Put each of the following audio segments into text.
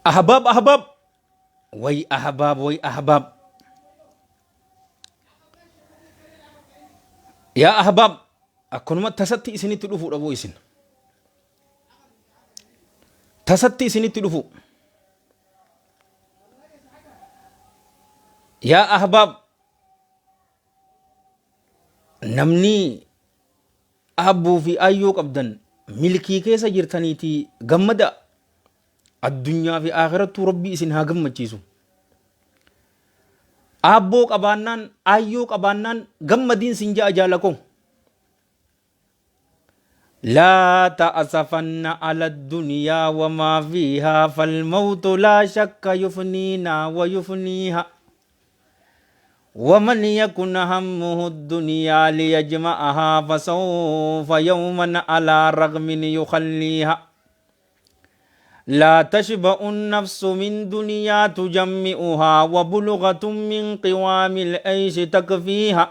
Ahbaab ahbaab way ahbaab way ahbaab yaa ahbaab akkanuma tasatti isinitti dhufuu dhabuu isin tasatti isinitti dhufu yaa ahbaab namni aabboo fi aayyoo qabdan milkii keessa jirtaniitii gammadaa. Addunyaa fi aakhirattuu Rabbi isin haa gammachiisu. Aabboo qabaannaan, aayyoo qabaannaan gammadiin sin ja'a jaala koo. Laa ta'asafanna ala duniyaa wamaa fiihaa falmawtu laa shakka yufniinaa wa yufniiha. ومن يكن همه الدنيا ليجمعها فسوف يوما على رغم يخليها لا تشبع النفس من دنيا تجمعها وبلغة من قوام العيش تكفيها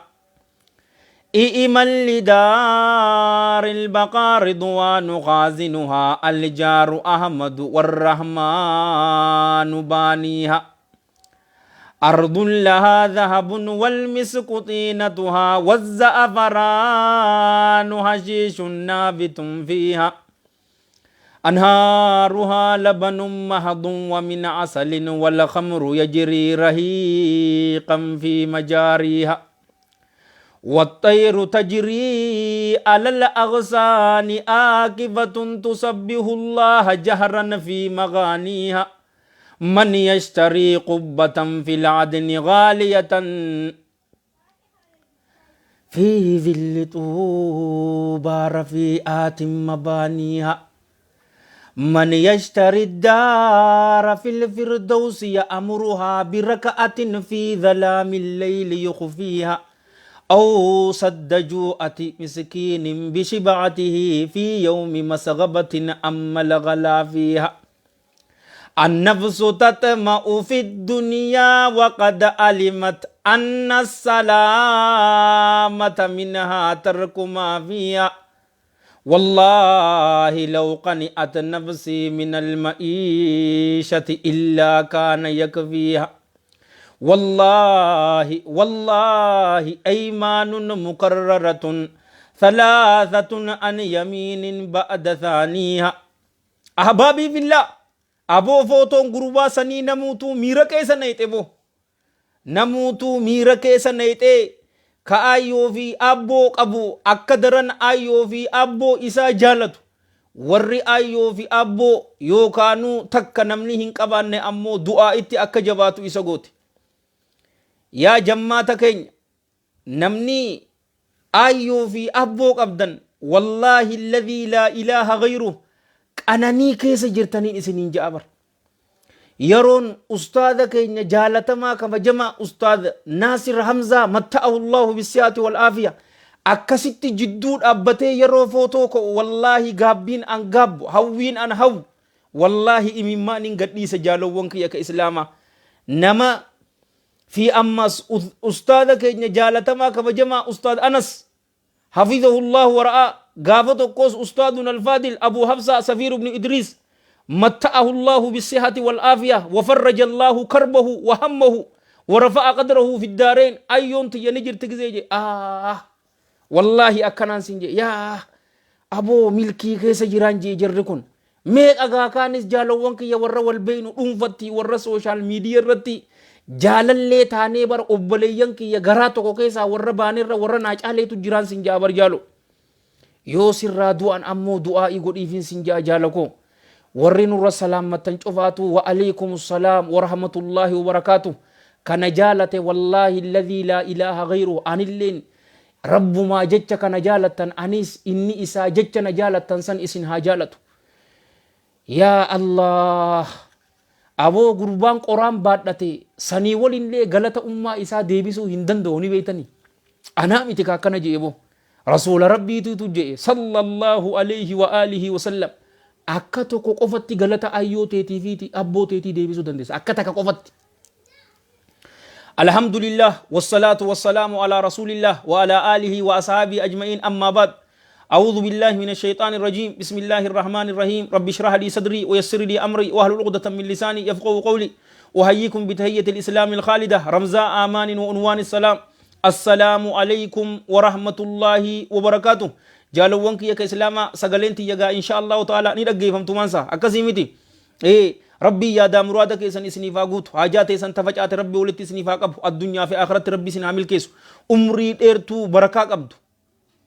إئما لدار البقاء رضوان خازنها الجار أحمد والرحمن بانيها أرض لها ذهب والمسك طينتها والزعفران حشيش نابت فيها أنهارها لبن محض ومن عسل والخمر يجري رهيقا في مجاريها والطير تجري على الأغصان آكفة تسبح الله جهرا في مغانيها من يشتري قبة في العدن غالية في ظل طوبى رفيعات مبانيها من يشتري الدار في الفردوس يأمرها بركعة في ظلام الليل يخفيها أو سد جوعة مسكين بشبعته في يوم مسغبة أما الغلا فيها النفس تطمع في الدنيا وقد علمت أن السلامة منها ترك ما فيها والله لو قنعت نفسي من المعيشة إلا كان يكفيها والله والله أيمان مكررة ثلاثة عن يمين بعد ثانيها Ahbaabii fillah aboo footoon gurbaa sanii namuutuu miira keessa nayxe boo. Namuutuu miira keessa nayxee ka aayyoo fi aabboo qabu akka daran aayyoo fi aabboo isaa jaalatu. Warri aayyoo fi aabboo yookaanuu takka namni hin qabaanne ammoo du'aa'itti akka jabaatu isa goote. Yaa jammaata keenya Namni aayyoo fi abboo qabdan wallaahi alladhii laa ilaaha ghayruh qananii keessa jirtaniin isiniin ja'a bar. Yeroon ustaaza keenya jaalatamaa kabajamaa ustaaz Naasir Hamzaa matta'ahu Allahu bissihaati wal aafiya akkasitti jidduu dhaabbatee yeroo footoo ka'u wallaahi gaabbiin an gaabbu hawwiin an hawwu wallaahi imimmaaniin gadhiisa jaalowwan kiyya ka islaamaa nama fi ammas ustaaza keenya jaalatamaa kabajamaa ustaaz Anas hafizahullahu wara'aa gaafa tokkos ustaadun alfaadil Abu Hafsa Safiir ibn Idriis matta'ahu Allahu bisihati wal aafiya wa farraja Allahu karbahu wa hammahu wa rafa'a qadrahu fi daareen ayyoon tiyya ni jirti gizee je ah wallaahi akkanaan sin je yaa aboo milkii keessa jiraan jee jarri kun Meeqa gaa kaanis jaalowwan kiyya warra wal beeynu dhuunfatti warra social media irratti jaalallee taanee bar obboleeyyan kiyya garaa tokko keessaa warra baanerra warra naa caaleetu jiraan sin ja'a bar jaalo. Yoo sirraa du'an ammoo du'aa'ii godhiifin sin ja'a jaala koo. Warri nurra salaammattan cufaatuu wa aleykum salaam wa rahmatullaahi wa barakaatuh. Kana jaalate wallaahi alladhii laa ilaaha ghayruhu anilleen Rabbumaa jecha ka na jaalattan anis inni isaa jecha na jaalattan san isin haa jaalatu. Yaa Allaah! Aboo gurbaan qoraan baadhate sanii walinlee galata ummaa isaa deebisuu hin danda'u ni beeytanii. Anaa miti ka akkana je'e boo. Rasuula Rabbiitutu je'e sallallahu alayhi wa aalihi wa sallam. Akka tokko qofatti galata ayyoo teetii fi abboo teetii deebisuu dandeessa. Akka takka qofatti. Alhamdulillah wassalatu wassalamu ala rasulillah wa ala alihi wa ashabi ajma'in amma ba'd. أعوذ بالله من الشيطان الرجيم بسم الله الرحمن الرحيم رب اشرح لي صدري ويسر لي أمري واحلل عقدة من لساني يفقهوا قولي أحييكم بتحية الإسلام الخالدة رمزا آمان وعنوان السلام السلام عليكم ورحمة الله وبركاته. Jaalowwan kiyya ka islaamaa, sagaleen tiyya gaa insha Allahu ta'ala ni dhaggeeffamtu maansa akkasii miti. Ee, Rabbii yaadaa muraada keessan isiniif haa guutu, haajaa teessan tafacaate Rabbi walitti isiniif haa qabu, addunyaa fi akhiratti Rabbi isin haa milkeessu, umrii dheertuu barakaa qabdu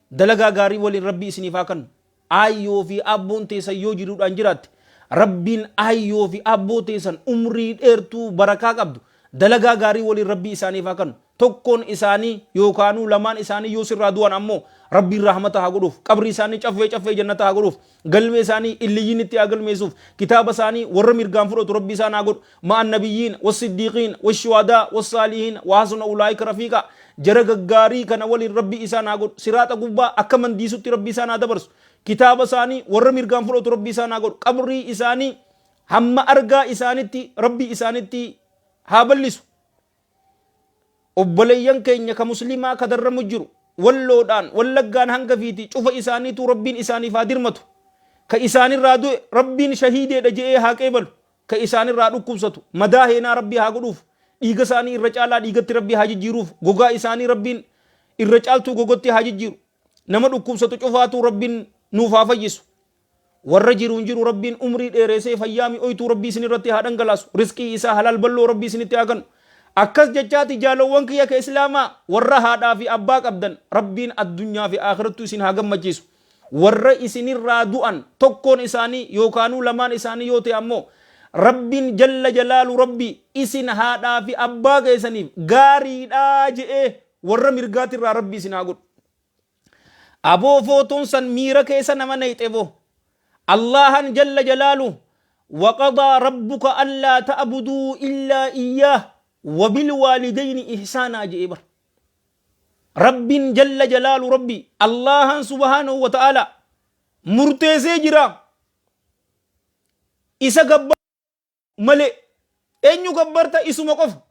dalagaa gaarii waliin Rabbi isiniif haa kennu. Aayyoo fi abboon teessan yoo jiruudhaan jiraatte, Rabbiin aayyoo fi abboo teessan umrii dheertuu barakaa qabdu dalagaa gaarii waliin Rabbii isaaniif haa kennu. Tokkoon isaanii yookaanuu lamaan isaanii yoo sirraa du'an ammoo Rabbiin rahmata haa godhuuf, qabrii isaanii caffee caffee jannata haa godhuuf, galmee isaanii illiyyiin itti haa galmeessuuf, kitaaba isaanii warra mirgaan fudhatu Rabbi isaan haa godhu. مع النبيين والصديقين والشهداء والصالحين وحسن أولئك رفيقا. Jara gaggaarii kana waliin Rabbi isaan haa godhu. Siraaxa gubbaa akka mandiisutti Rabbi isaan haa dabarsu. Kitaaba isaanii warra mirgaan fudhatu Rabbi isaan haa godhu. Qabrii isaanii hamma argaa isaanitti Rabbi isaanitti haa bal'isu. Obboleeyyan keenya ka muslimaa ka darramu jiru Walloodhaan, Wallaggaan hanga fiiti cufa isaaniitu Rabbiin isaaniif haa dirmatu. Ka isaanirraa du'e Rabbiin shahiideedha je'ee haa qeebalu. Ka isaanirraa dhukkubsatu madaa heenaa Rabbii haa godhuuf, dhiiga isaanii irra caalaa dhiigatti Rabbii haa jijjiiruuf, gogaa isaanii Rabbiin irra caaltuu gogotti haa jijjiiru. Nama dhukkubsatu cufaatu Rabbiin nuuf haa fayyisu. Warra jiruun jiru Rabbiin umrii dheereesee fayyaa mi'ooytuu Rabbii isin irratti haa dhangalaasu. Rizqii isaa halaal balloo Rabbii isinitti haa kennu. Akkas jechaati, jaalowwan kiyya ka islaamaa, warra haadhaa fi abbaa qabdan Rabbiin addunyaa fi akhirattu isin haa gammachiisu. Warra isinirraa du'an tokkoon isaanii yookaanuu lamaan isaanii yoo ta'e ammoo Rabbiin jalla jalaalu Rabbi isin haadhaa fi abbaa keessaniif gaariidhaa je'ee warra mirgaatirraa Rabbi isin haa godhu. Aboo, footoon san miira keessa nama nayxe boo. Allahan jalla jalaalu وقضى ربك ألا تعبدوا إلا إياه وبالوالدين إحسانا je'ee bar. Rabbiin jalla jalaalu, Rabbi Allahan سبحانه وتعالى murteessee jira isa gabba malee. Eenyu gabbarta? Isuma qofa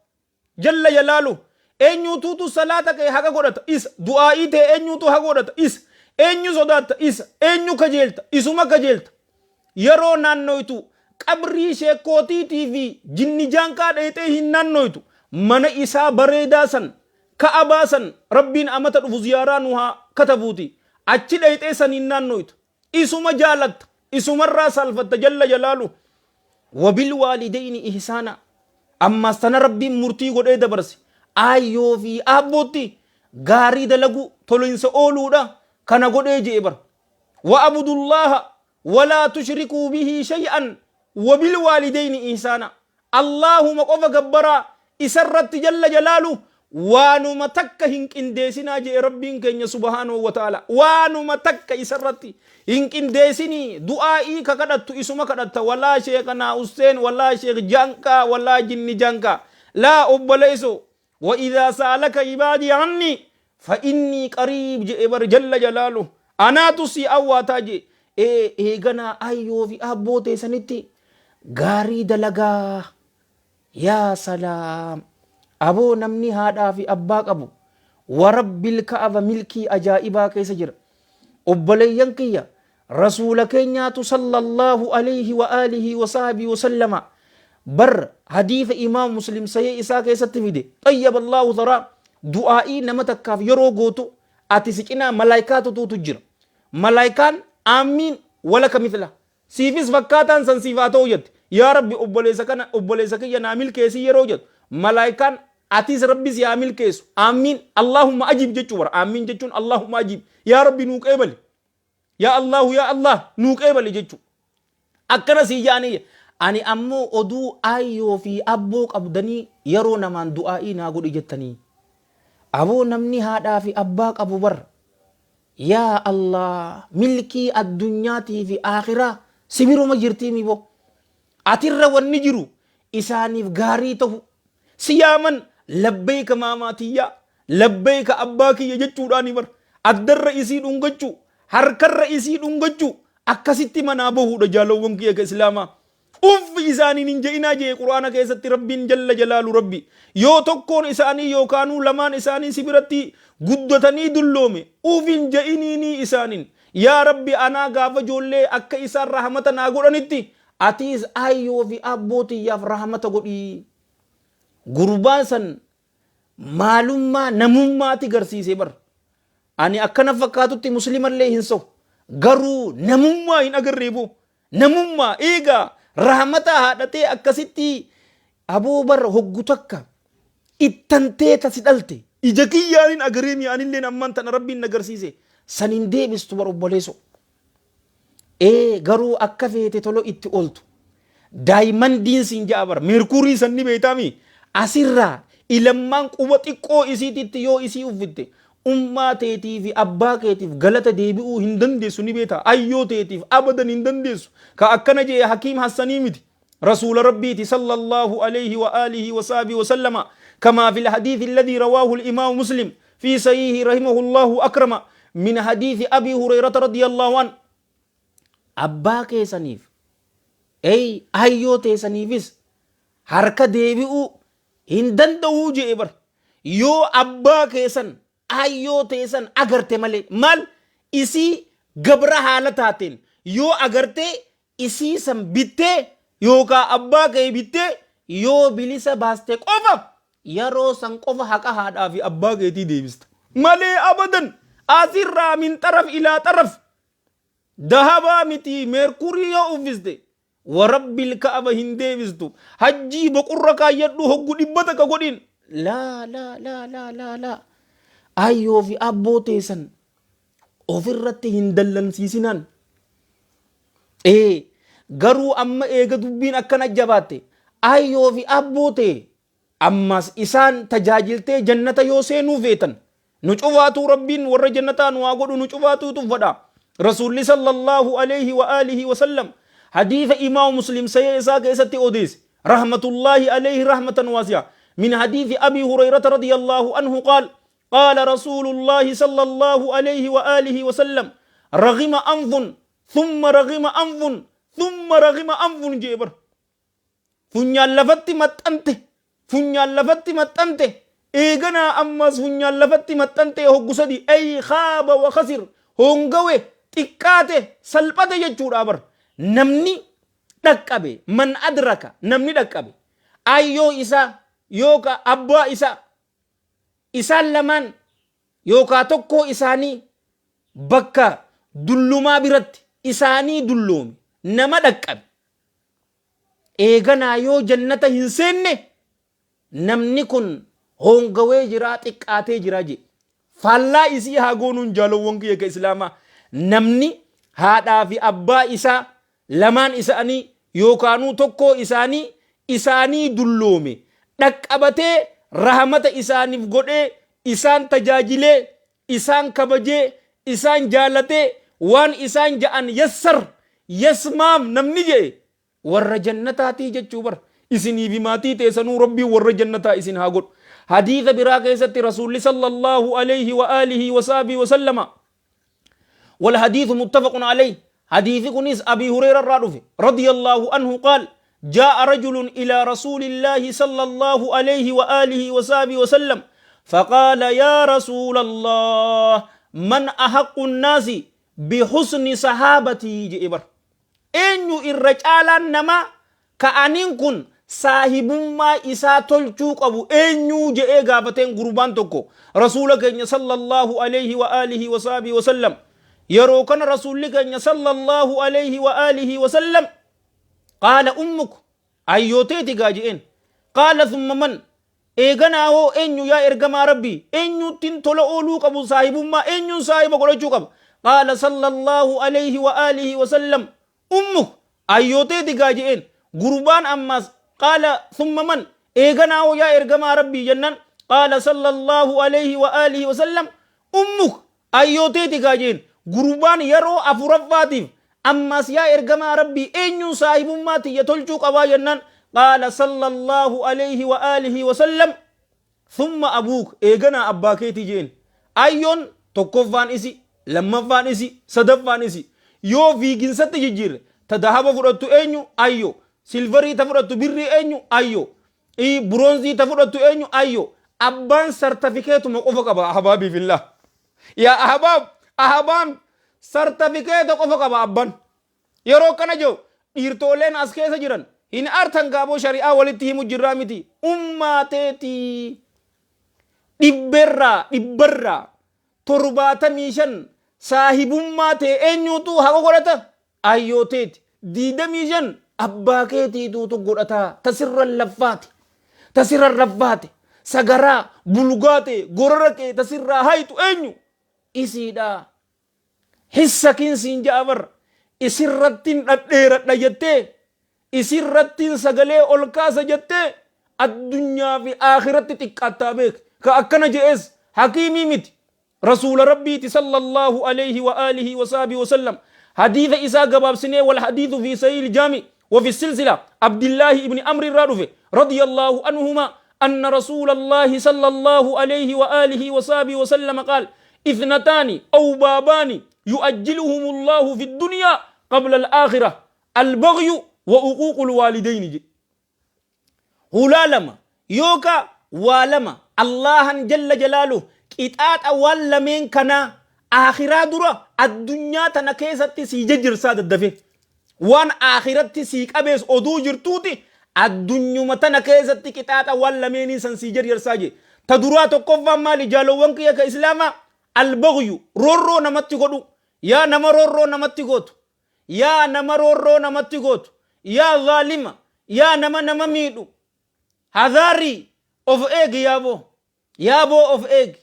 jalla jalaalu. Eenyutuutu salaata kee haqa godhata? Isa. Du'aa'ii ta'e eenyutu haqa godhata? Isa. Eenyu sodaatta? Isa. Eenyu kajeelta? Isuma kajeelta. Yeroo naannoytu qabrii sheekootiitii fi jinni jaanqaa dheexee hin naannoytu. Mana isaa bareedaa san, Ka'abaa san, Rabbiin amata dhufu ziyaaraa nu haa katabuuti, achi dheexee san hin naannoytu. Isuma jaalatta, isumarraa saalfatta jalla jalaalu. وبالوالدين إحسانا. Ammas tana Rabbiin murtii godhee dabarse, aayyoo fi aabbootti gaarii dalagu, tolinsa ooluudha kana godhee je'e bar. واعبدوا الله ولا تشركوا به شيئا وبالوالدين إحسانا. Allahuma qofa gabbaraa, isarratti jalla jalaalu waanuma takka hin qindeessinaa je'e Rabbiin keenya سبحانه وتعالى. Waanuma takka isarratti hin qindeessinii. Du'aa'ii ka kadhattu isuma kadhatta, walaa sheekanaa Usseen, walaa sheek janqaa, walaa jinni janqaa. Laa obboleeyso, وإذا سألك عبادي عني فإني قريب je'e bar jalla jalaalu. Anaatu si awwaataa je'e. Ee, eeganaa ayyoo fi abboo teessanitti gaarii dalagaa. Yaa salaam, aboo, namni haadhaa fi abbaa qabu ورب الكعبة milkii ajaa'ibaa keessa jira. Obboleeyyan kiyya, Rasuula keenyaatu صلى الله عليه وآله وصحبه وسلم bar hadiisa Imaam Muslim sayee isaa keessatti fide، طيب الله ثراه, du'aa'ii nama takkaaf yeroo gootu ati si cinaa malaayikaatu tuutu jira. Malaayikaan "آمين ولك مثله", siifis fakkaataan san siif haa ta'u jette. Yaa Rabbi, obboleessa kana, obboleessa kiyya naa milkeessii yeroo jettu, malaayikaan atis Rabbi si haa milkeessu, آمين اللهم أجب jechuu bara. آمين jechuun اللهم أجب, yaa Rabbi nuu qeebali, yaa Allahu, yaa Allah nuu qeebali jechuu. Akkana sii jaanii. Ani ammoo oduu aayyoo fi abboo qabdanii yeroo namaan du'aa'ii naa godhi jettanii, aboo, namni haadhaa fi abbaa qabu bar, yaa Allah, milkii addunyaatii fi aakhiraa sibiruma jirtii mi bo. Atirra wanni jiru isaaniif gaarii ta'u, si yaaman "لبيك maamaa tiyyaa, لبيك abbaa kiyya" jechuudhaani bar. Addarra isii dhungachuu, harkarra isii dhungachuu, akkasitti manaa bahuudha. Jaalawwan kiyya ka islaamaa, uffi isaaniin hin je'inaa jee Quraana keessatti Rabbiin jalla jalaalu. Rabbi yoo tokkoon isaanii yookaanuu lamaan isaanii si biratti guddatanii dulloome, uf hin je'iniinii isaaniin. Yaa Rabbi anaa gaafa ijoollee akka isaan rahmata naa godhanitti atiis aayyoo fi aabboo tiyyaaf rahmata godhii. Gurbaan san maalummaa namummaati garsiise bar. Ani akkana fakkaatutti muslimallee hin sohu. Garuu namummaa hin agarree boo. Namummaa eegaa rahmata haadhatee akkasitti aboo bar hoggu takka ittantee tasi dhalte ija kiyyaanin agaree mi anilleen ammaan tana rabbiin na garsiise san hin deebistu bar obboleeso. Ee garuu akka feete tolo itti ooltu. Daayimandiin siin ja'a bara. Meerkurii san ni beektaami. Asirraa ilammaan quba xiqqoo isiititti yoo isii uffitte ummaa teetii fi abbaa keetiif galata deebi'uu hin dandeessu ni beekta. Ayyoo teetiif abadan hin dandeessu. Ka akkana jee Hakiim Hassanii miti. Rasuula Rabbiiti sallallahu alayhi wa alihi wa sahbihi wa sallama kamaa fil hadiisi alladhii rawaahu al-imaamu Muslim fi sahiihi rahimahullahu akrama min hadiisi Abii Hurayrata radiyallahu an abbaa keessaniif ey ayyoo teessaniifis harka deebi'uu hin danda'uu je'e bar yoo abbaa keessan aayyoo teesan agarte malee maal isii gabra haala taateen yoo agartee isii san bittee yookaa abbaa kee bittee yoo bilisa baaste qofa yeroo san qofa haqa haadhaa fi abbaa keetii deebista malee abadan asirraa min xaraf ilaa xaraf dahabaa miti meerkurii yoo uffiste warabbil ka'aba hin deebistu hajjii boqurra kaayyadhu hoggu 100 godhin laa laa laa laa laa laa ayyoo fi abboo teessan ofirratti hin dallansiisinaan. Ee garuu amma eega dubbiin akkana jabaatte ayyoo fi abboo ta'e ammas isaan tajaajiltee jannata yoo seenuu feetan nu cufaatuu rabbiin warra jannataa nu haa godhu nu cufaatuu tuffadha. Rasuulli sallallahu alayhi wa alihi wa sallam hadiisa imaamu muslim sayee isaa keessatti odeesse rahmatullahi alayhi rahmatan waasi'a min hadiisi abi hurayrata radiyallahu anhu qaal Qaala Rasuulullaahi sallallaahu aleyhi wa aalihi wa sallam raghima anfun thumma raghima anfun thumma raghima anfun je'e bar. Funyaan lafatti maxxante funyaan lafatti maxxante eeganaa ammas funyaan lafatti maxxante hoggu sadi ay khaaba wa khasir hoongawe xiqqaate salphate jechuudha bar. Namni dhaqqabe man adraka namni dhaqqabe ayyoo isaa yooka abbaa isaa Isaan lamaan yookaa tokkoo isaanii bakka dullumaa biratti isaanii dulloome nama dhaqqabe. Eeganaa yoo jannata hin seenne namni kun hoongawee jiraa xiqqaatee jiraa jedhe. Faallaa isii haa goonuun jaalowwan kiyya ka islaamaa namni haadhaa fi abbaa isaa lamaan isaanii yookaanuu tokkoo isaanii isaanii dulloome dhaqqabatee rahmata isaaniif godhee isaan tajaajilee isaan kabajee isaan jaalatee waan isaan ja'an yassar yasmaam namni je'e warra jannataatii jechuu bar isinii fi maatii teessanuu rabbiin warra jannataa isin haa godhu hadiisa biraa keessatti rasuulli sallallahu alayhi wa aalihi wa sahbihi wa sallama والحديث متفق عليه حديث كنيس أبي هريرة رادف رضي الله عنه قال جاء رجل إلى رسول الله صلى الله عليه وآله وصحبه وسلم فقال يا رسول الله من أحق الناس بحسن صحابتي جئبر Eenyu irra caalaan namaa ka aniin kun saahibummaa isaa tolchuu qabu eenyuu je'ee gaafateen gurbaan tokko Rasuula keenya sallallaahu aleyhi wa aalihi wa sahbihi wa sallam. Yeroo kana Rasuulli keenya sallallaahu aleyhi wa aalihi wa sallam qaala ummuk ayyoo teeti gaa je'een. Qaala thumma man Eeganaa hoo eenyu yaa ergamaa Rabbii? Eenyuttin tola ooluu qabu saahibummaa? Eenyuun saahiba godhachuu qaba? Qaala sallallaahu alayhi wa aalihi wa sallam ummuk ayyoo teeti gaa je'een. Gurbaan ammaas qaala thumma man? Eeganaa hoo yaa ergamaa Rabbii jennaan qaala sallallaahu alayhi wa aalihi wa sallam ummuk ayyoo teeti gaa je'een. Gurbaan yeroo afuraffaatiif Ammas yaa ergamaa Rabbii eenyuun saahibummaa tiyya tolchuu qabaa jennaan qaala sallallaahu alayhi wa aalihi wa sallam thumma abuuk eeganaa abbaa keetii jeen ayyoon tokkoffaan isi lammaffaan isi sadaffaan isi yoo fiiginsatti jijjiirre ta dahaba fudhattu eenyu ayyo silvarii ta fudhattu birrii eenyu ayyo buroonzii ta fudhattu eenyu ayyo abbaan sartafikeetuma qofa qaba ahbaabii fillah Yaa ahbaab, ahbaan Sartafikeeta qofa qaba abban. Yeroo akkana jiru dhiirtooleen as keessa jiran hin aartan gaaboo shari'aa walitti himu jirraa miti. Ummaa teetii dhibberraa dhibbarraa 75 saahibummaa tee eenyuutu haqa godhata? Ayyoo teeti. 25 abbaa keetiituutu godhata. Ta sirran laffaate. Ta sirran raffaate. Sagaraa bulgaa tee gorora kee ta sirraa haytu eenyu? Isiidha. Hissa kiin siin ja'a bar. Isirrattin dhadheeradha jettee, isirrattin sagalee ol kaasa jettee addunyaa fi aakiratti xiqqaattaa beek. Ka akkana je'es hakiimii miti. Rasuula Rabbiiti sallallahu alayhi wa alihi wa sahbihi wa sallam. Hadiisa isaa gabaabsinee wal hadiisu fi sahiihil jaami wa fi silsila Abdillaahi ibni Amri irraa dhufe radiyallahu anhuma anna Rasuulallahi sallallahu alayhi wa alihi wa sahbihi wa sallam qaal ithnataani aw baabaani yu'ajjiluhumullahu fi dunyaa qabla al-aakhirah al-baghyu wa uquuqul waalidayni jedhe. Hulaa lama yookaa waa lama Allaahan jalla jalaaluh qixaaxa waan lameen kanaa aakhiraa dura addunyaa tana keessatti sii jajjarsaa daddafee waan aakhiratti sii qabees oduu jirtuuti addunyuma tana keessatti qixaaxa waan lameenii san sii jarjarsaa jee. Ta duraa tokkoffaan maali jaalowwan kiyya ka islaamaa? Albaghyu, roorroo namatti godhuu. Yaa nama roorroo namatti gootu, Yaa nama roorroo namatti gootu, yaa zaalima, yaa nama nama miidhu, hadhaarii, of eegi yaaboo. Yaaboo of eegi.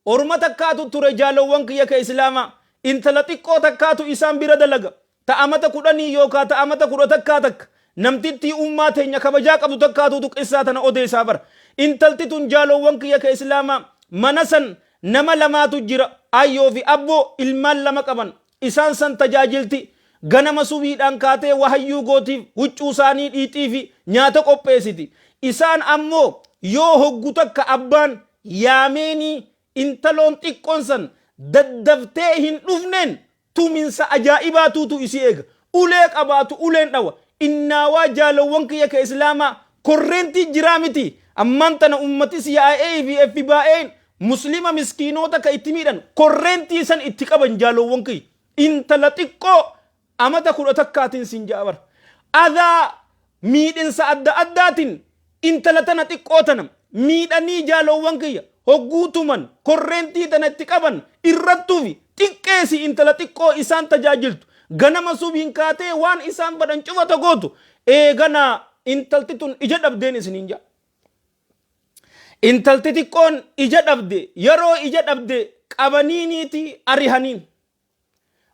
Orma takkaatu ture jaalowwan kiyya ka islaamaa. Intala xiqqoo takkaatu isaan bira dalaga. Ta amata 10 yookaa ta amata 11 takka. Namtittii ummaa teenya kabajaa qabdu takkaatuutu qissaa tana odeessaa bar. Intalti tun jaalowwan kiyya ka islaamaa mana san nama lamaatu jira. Aayyoo fi abboo ilmaan lama qaban. Isaan san tajaajilti. Ganama subiidhaan kaatee wahayyuu gootiif, huccuu isaanii dhiixiifi, nyaata qopheessiti. Isaan ammoo yoo hoggu takka abbaan yaameenii intaloon xiqqoon san daddaftee hin dhufneen tuminsa ajaa'ibaatuutu isii eega. Ulee qabaatu uleen dhawa. Innaawaa jaalowwan kiyya ka islaamaa korreentii jiraa miti. Ammaan tana ummati CIA fi FBI'n Muslima miskiinoota ka itti miidhan korreentii san itti qaban jaalowwan kiyya. Intala xiqqoo amata 11n sin ja'a bar. Adhaa miidhinsa adda addaatin intala tana xiqqoo tana miidhanii jaalowwan kiyya hogguu tuman korreentii tana itti qaban irrattuufi xiqqeesi intala xiqqoo isaan tajaajiltu ganama subiin kaatee waan isaan fadhan cufa ta gootu eeganaa intalti tun ija dhabdeen isiniin ja'a. Intalti xiqqoon ija dhabde yeroo ija dhabde qabaniiniiti arihaniin.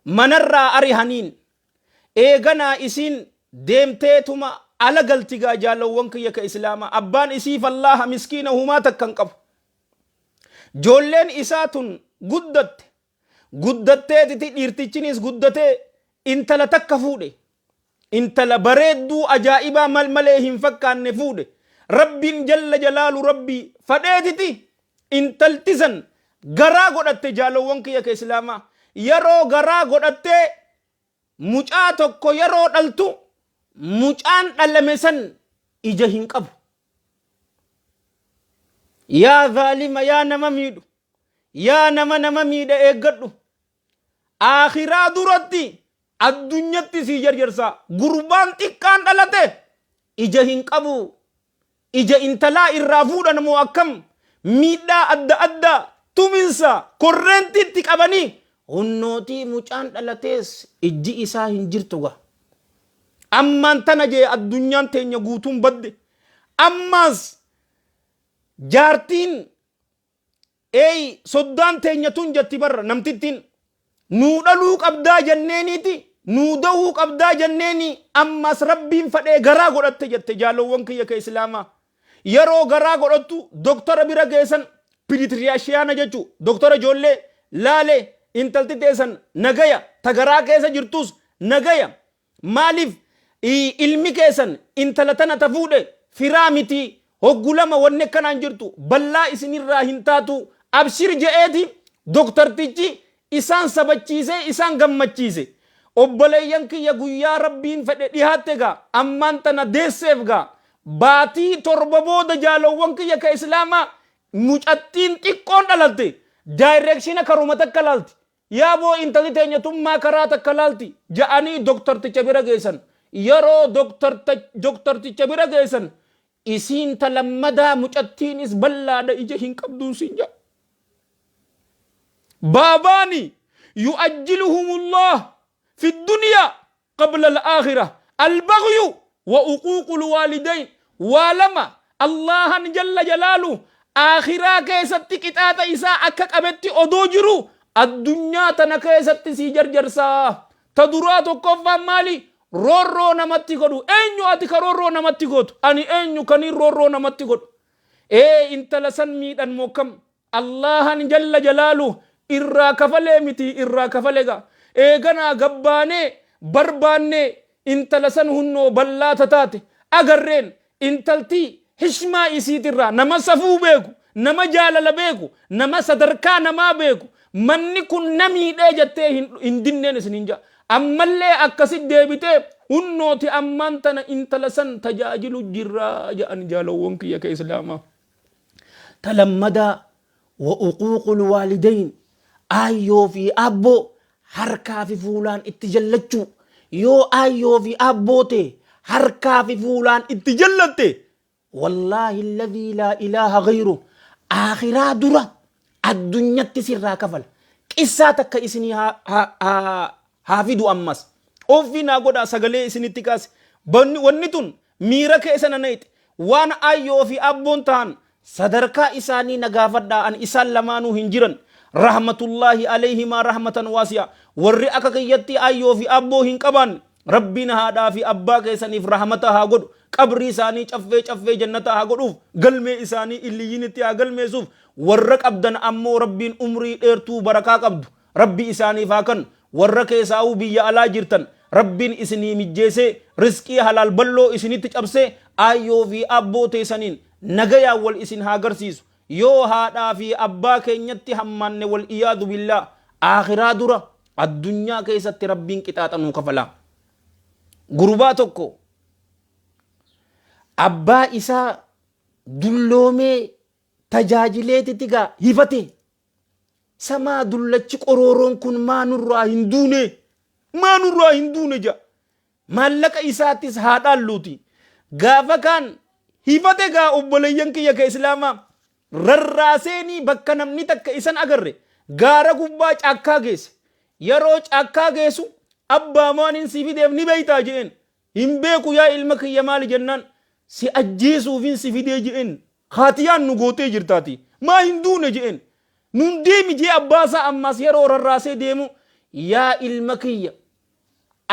Manarraa arihaniin. Eeganaa isiin deemteetuma ala galti gaa jaalowwan kiyya ka islaamaa. Abbaan isii fallaaha miskiina humaa takka hin qabu. Joolleen isaa tun guddatte. Guddatteetiti dhiirtichinis guddatee intala takka fuudhe. Intala bareedduu ajaa'ibaa mal malee hin fakkaanne fuudhe. Rabbiin jalla jalaalu Rabbii fadheetiti intalti san garaa godhatte jaalowwan kiyya ka islaamaa. Yeroo garaa godhattee mucaa tokko yeroo dhaltu mucaan dhalame san ija hin qabu. Yaa zaalima, yaa nama miidhu, yaa nama nama miidha eeggadhu. Aakhiraa duratti addunyatti sii jarjarsaa. Gurbaan xiqqaan dhalate ija hin qabu. Ija intalaa irraa fuudhan moo akkam? Miidhaa adda addaa, tuminsa, korreentiitti qabanii hunnootii mucaan dhalatees ijji isaa hin jirtu gaa. Ammaan tana jee addunyaan teenya guutuun badde. Ammaas jaartiin Eey soddaan teenya tun jetti barra namtittiin nuu dhaluu qabdaa jenneeniiti nuu dahuu qabdaa jenneeni ammas rabbiin fadhee garaa godhatte jette jaalowwan kiyya ka islaamaa yeroo garaa godhattu doktora bira geessan pediatrician jechuu doktora ijoollee laale intalti teessan nagaya ta garaa keessa jirtus nagaya Maaliif ilmi keessan intala tana ta fuudhe firaa miti hoggu lama wanni akkanaa hin jirtu ballaa isinirraa hin taatu abshir je'eeti doktartichi isaan sabachiisee isaan gammachiise. Obboleeyyan kiyya guyyaa rabbiin fedhe dhihaatte gaa ammaan tana deesseef gaa baatii 7 booda jaalowwan kiyya ka islaamaa mucattiin xiqqoon dhalatte daayireekshina karuma takka laalti. Yaaboo intalli teenya tun maa karaa takka laalti ja'anii doktarticha bira geessan. Yeroo doktarticha bira geessan isiin ta lammadaa mucattiinis ballaadha ija hin qabduun siin ja'a. Baabaani yu'ajjiluhumullah fi duniyaa qabla al-aakhirah al-baghyu wa uquuqul waalidayn waa lama Allaahan jalla jalaaluhu aakhiraa keessatti qixaaxa isaa akka qabetti odoo jiruu addunyaa tana keessatti sii jarjarsaa ta duraa tokkoffaan maali roorroo namatti godhu eenyu ati ka roorroo namatti gootu ani eenyu kaniin roorroo namatti godhu ee intala san miidhan moo kam Allaahan jalla jalaaluh irraa kafalee mitii irraa kafale gaa. Eeganaa gabbaanee barbaannee intala san hunnoo ballaa ta taate agarreen intaltii hishmaa isiitirraa nama safuu beeku nama jaalala beeku nama sadarkaa namaa beeku manni kun na miidhee jettee hin dinneen isiniin ja'a. Ammallee akkasi deebitee hunnooti ammaan tana intala san tajaajilu jirraa ja'an jaalowwan kiyya ka islaamaa. Ta lammadaa wa uquuqul waalidayn aayyoo fi aabboo harkaa fi fuulaan itti jallachuu yoo aayyoo fi aabboo tee harkaa fi fuulaan itti jallatte wallaahi alladhii laa ilaaha ghayru aakhiraa dura addunyatti sirraa kafala qissaa takka isinii haa fidu ammas offii naa godhaa sagalee isinitti kaase wanni tun miira keessa na nayxe waan ayyoo fi abboon tahan sadarkaa isaanii na gaafadhaa an isaan lamaanuu hin jiran rahmatullaahi alayhimaa rahmatan waasi'a warri akka kiyyatti ayyoo fi abboo hin qabaanne rabbiin haadhaa fi abbaa keessaniif rahmata haa godhu qabrii isaanii caffee caffee jannata haa godhuuf galmee isaanii illiyyinitti haa galmeessuuf warra qabdan ammoo rabbiin umrii dheertuu barakaa qabdu Rabbi isaaniif haa kannu. Warra keesaa'uu biyya alaa jirtan Rabbiin isinii mijjeesee rizqii halaal balloo isinitti cabsee aayyoo fi aabboo teessaniin nagayaan wal isin haa garsiisu. Yoo haadhaa fi abbaa keenyatti hammaanne wal iyaadu billaah aakhiraa dura addunyaa keessatti Rabbiin qixaaxa nuu kafala. Gurbaa tokko abbaa isaa dulloomee tajaajileetiti gaa hifate. Samaa dullachi qorooroon kun maa nurraa hin duune? Maa nurraa hin duune ja'a. Maallaqa isaattis haa dhaalluuti. Gaafa kaan hifate gaa obboleeyyan kiyya ka islaamaa rarraaseenii bakka namni takka isan agarre gaara gubbaa caakkaa geesse. Yeroo caakkaa geessu abbaa maanin si fideef ni beeytaa je'een. Hin beeku yaa ilma kiyya maali jennaan si ajjeesuufin si fidee je'een kaatiyaan nu gootee jirtaati maa hin duune je'een nun deemi jee abbaa isaa ammaas yeroo rarraasee deemu yaa ilma kiyya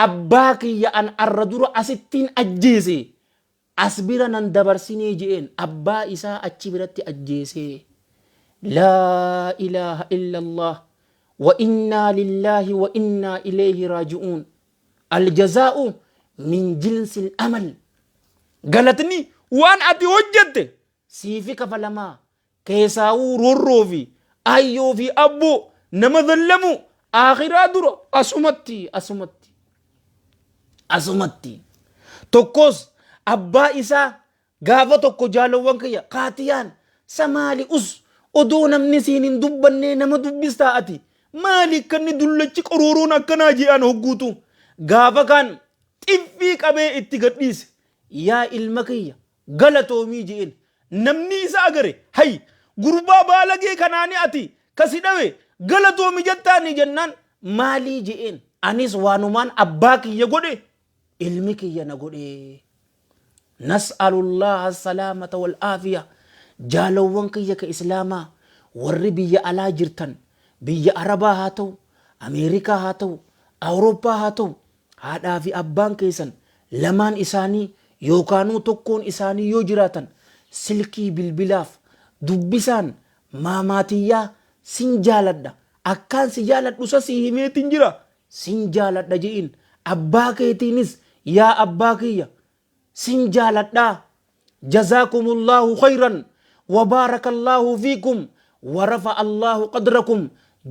abbaa kiyya an arra dura asittiin ajjeese as bira nan dabarsinee je'een abbaa isaa achi biratti ajjeesee laa ilaaha illallah wa innaa lillaahi wa innaa ilayhi raaji'uun Aljazaa'u min jinsil amal. Galatni waan ati hojjette siifi kafalamaa. Keesaawuu roorroo fi aayyoo fi abboo nama zallamu aakhiraa dura asumatti asumatti asumatti. Tokkos abbaa isaa Gaafa tokko jaalowwan kiyya kaatiyaan sa maali us odoo namni siin hin dubbannee nama dubbistaa ati maali akkanni dullachi qorooroon akkanaa je'an hogguutu gaafa kaan xiffii qabee itti gadhiise yaa ilma kiyya galatoomii je'een namni isa agare hay gurbaa baalagee kanaani ati kasi dhawe galatoomi jettaani jennaan maalii je'een anis waanumaan abbaa kiyya godhe ilmi kiyya na godhee nas'alullaha salaamata wal aafiya jaalowwan kiyya ka islaamaa warri biyya alaa jirtan biyya arabaa haa ta'u ameerikaa haa ta'u awurooppaa haa ta'u haadhaa fi abbaan keessan lamaan isaanii yookaanuu tokkoon isaanii yoo jiraatan silkii bilbilaaf dubbisaan maamaatiyyaa sin jaaladha akkaan si jaaladhu sa sii himeetin jira sin jaaladha je'iin abbaa keetiinis yaa abbaa kiyya sin jaaladhaa jazaakumullahu khayran wa baarakallaahu fiikum wa rafa allaahu qadrakum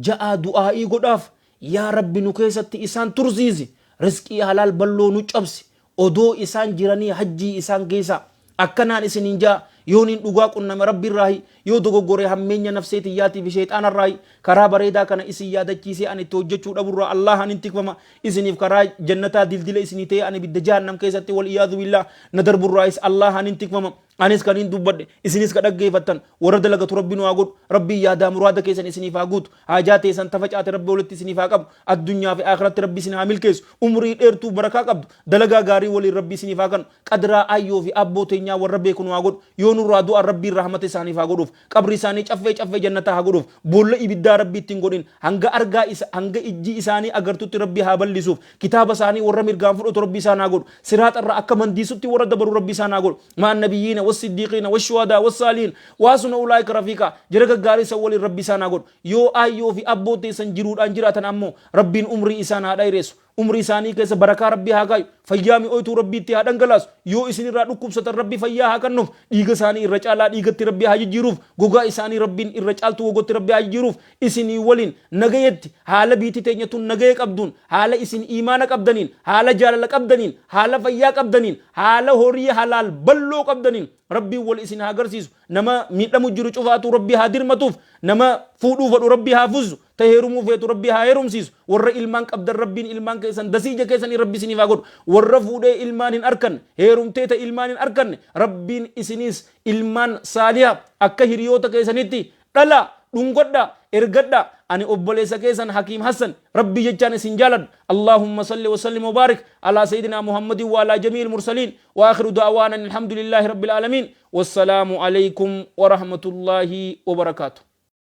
ja'aa du'aa'ii godhaaf yaa rabbi nu keessatti isaan tursiisi rizqii halaal balloo nu cabsi odoo isaan jiranii hajjii isaan geessa. Akkanaan isiniin ja'a, yooniin dhugaa qunname Rabbiirraahi, yoo dogoggore hammeenya nafsee tiyyaatii fi sheyxaanarraahi. Karaa bareedaa kana isin yaadachiisee ani itti hojjachuu dhaburraa Allaahaan hin tikfama. Isiniif karaa jannataa dildila isinii ta'ee ani ibidda jahannam keessatti wal iyaadhu billaah na darburraahis Allaahaan hin tikfama. Anis kaniin dubbadhe, isinis ka dhaggeeffattan, warra dalagatu Rabbi nu haa godhu. Rabbiin yaadaa muraada keessan isiniif haa guutu. Haajaa teessan ta facaate Rabbi walitti isiniif haa qabu. Addunyaa fi aakhiratti Rabbi isin haa milkeessu. Umrii dheertuu barakaa qabdu, dalagaa gaarii waliin Rabbi isiniif haa kannu. Qadraa aayyoo fi aabboo teenyaa warra beeku nu haa godhu. Yoo nurraa du'an Rabbiin rahmata isaaniif haa godhuuf. Qabrii isaanii caffee caffee jannataa haa godhuuf. Boolla ibiddaa Rabbi itti hin godhin. Hanga argaa isa hanga ijji isaanii agartutti Rabbi haa bal'isuuf. Kitaaba isaanii warra mirgaan fudhatu Rabbi isaan haa godhu. Siraaxa irra akka mandiisutti warra dabaru Rabbi isaan haa godhu. Ma'an nabiyyiina wassiddiiqiina washuhadaa wassaalihiin wa hasuna ulaa'ika rafiiqaa. Jara gaggaarii san waliin Rabbi isaan haa godhu. Yoo aayyoo fi abboo teessan jiruudhaan jiraatan ammoo Rabbiin umrii isaan haa dhayreessu. Umrii isaanii keessa barakaa Rabbi haa kaayu. Fayyaa mi'ooytuu Rabbi itti haa dhangalaasu. Yoo isin irraa dhukkubsatan Rabbi fayyaa haa kannuuf. Dhiiga isaanii irra caalaa dhiigatti Rabbi haa jijjiiruuf. Gogaa isaanii Rabbiin irra caaltuu gogotti Rabbi haa jijjiiruuf. Isinii waliin nagayatti haala biitti teenya tun nagaya qabduun, haala isin iimaana qabdaniin, haala jaalala qabdaniin, haala fayyaa qabdaniin, haala horii halaal balloo qabdaniin Rabbiin wal isin haa garsiisu. Nama miidhamu jiru cufaatuu Rabbi haa dirmatuuf. Nama fuudhuu fedhu Rabbi haa fuusisu. Ta heerumuu feetu Rabbi haa heerumsiisu. Warra ilmaan qabdan Rabbiin ilmaan keessan dasii ija keessanii Rabbi isiniif haa godhu. Warra fuudhee ilmaan hin arkanne, heerumtee ta ilmaan hin arkanne, Rabbiin isiniis ilmaan saaliha akka hiriyoota keessanitti dhalaa, dhungodhaa, ergadhaa. Ani obboleessa keessan Hakiim Hassan Rabbii jechaan isin jaaladha. Allaahumma salli wa sallim wa baarik alaa sayyidinaa Muhammadin wa alaa jami'il mursaliin wa aakhiru da'waana alhamdulillaahi rabbil aalamiin. Wassalaamu aleykum wa rahmatullaahi wa barakaatuh.